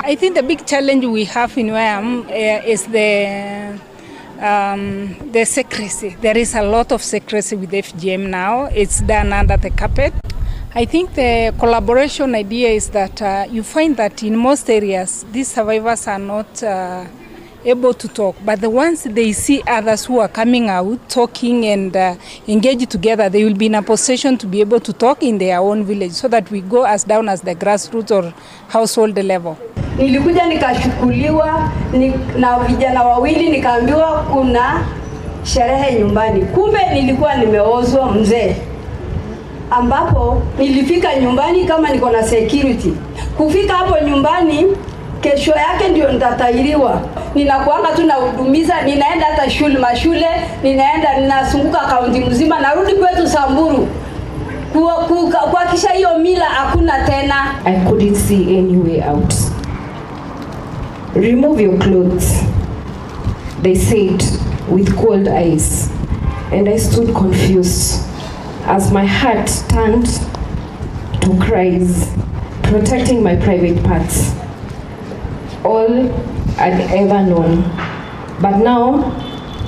I think the big challenge we have in where I am is the secrecy. There is a lot of secrecy with FGM now. It's done under the carpet. I think the collaboration idea is that you find that in most areas, these survivors are not able to talk. But the ones they see others who are coming out, talking and engage together, they will be in a position to be able to talk in their own village so that we go as down as the grassroots or household level. Nilikuja nikachukuliwa na vijana wawili, nikaambiwa kuna sherehe nyumbani. Kumbe nilikuwa nimeozwa mzee, ambapo nilifika nyumbani kama niko na security. Kufika hapo nyumbani, kesho yake ndio nitatahiriwa. Ninakuanga tu nahudumiza, ninaenda hata shule mashule, ninaenda ninazunguka kaunti mzima, narudi kwetu Samburu kuhakikisha hiyo mila hakuna tena. I couldn't see any way out. "Remove your clothes," they said with cold eyes, and I stood confused as my heart turned to cries, protecting my private parts. All I'd ever known. But now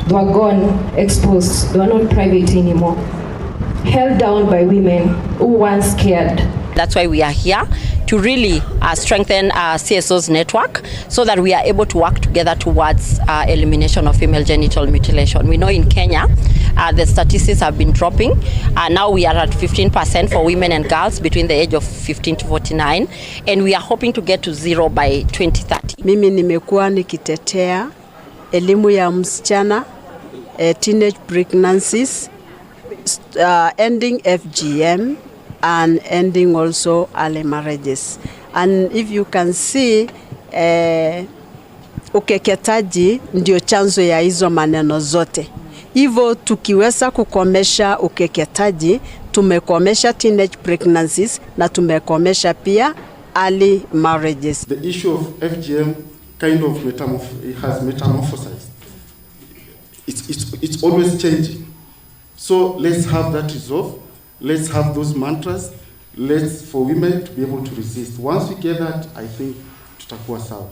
they were gone, exposed. They were not private anymore. Held down by women who once cared. That's why we are here to really strengthen our CSO's network so that we are able to work together towards elimination of female genital mutilation. We know in Kenya, the statistics have been dropping. Now we are at 15% for women and girls between the age of 15 to 49, and we are hoping to get to zero by 2030. Mimi nimekuwa nikitetea elimu ya msichana, teenage pregnancies, ending FGM and ending also early marriages. And if you can see, ukeketaji ndio chanzo ya hizo maneno zote. Hivyo tukiweza kukomesha ukeketaji, tumekomesha teenage pregnancies na tumekomesha pia early marriages. The issue of FGM kind of has metamorphosized. It's always changing. So let's have that resolve. Let's have those mantras. Let's for women to be able to resist. Once we get that, I think tutakuwa sawa.